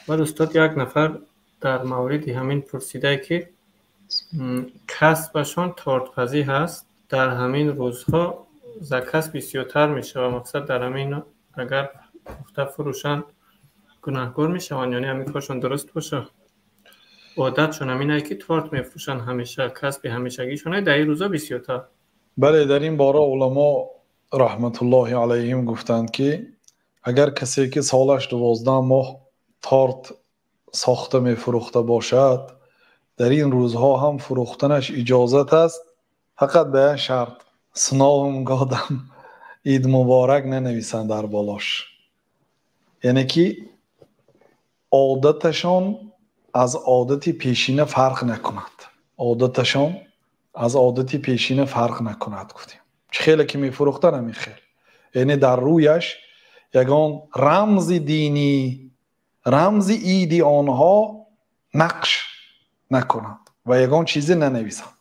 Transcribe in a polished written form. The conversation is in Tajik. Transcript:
Баъд, устод, як нафар дар мавриди ҳамин пурсидае, ки касбашон тортпазӣ ҳаст, дар ҳамин рӯзҳо заказ бисёртар мешавад. Мақсад, дар ҳамин агар пухта фурӯшанд, гунаҳкор мешаванд ё не? Ҳамин коршон дуруст бошад? Одатшон ҳаминае, ки торт мефурӯшанд ҳамеша, касби ҳамешагишон, дар ин рӯзҳо бисёртар. Бале, дар ин бора уламо раҳматуллоҳи алайҳим гуфтанд, ки агар касе ки солаш 12 моҳ торт сохта мефурӯхта бошад, дар ин рӯзҳо ҳам фурӯхтанаш иҷозат аст, фақат ба як шарт: «С Новым годом», «Ид муборак» нанависанд дар болош, яъне ки одаташон аз одати пешина фарқ накунад. Одаташон аз одати пешина фарқ накунад, гуфтем, чӣ хеле ки мефурӯхтан, ҳамин хел, яъне дар рӯяш ягон рамзи динӣ, рамзи иди онҳо нақш накунанд ва ягон чизе нанависанд.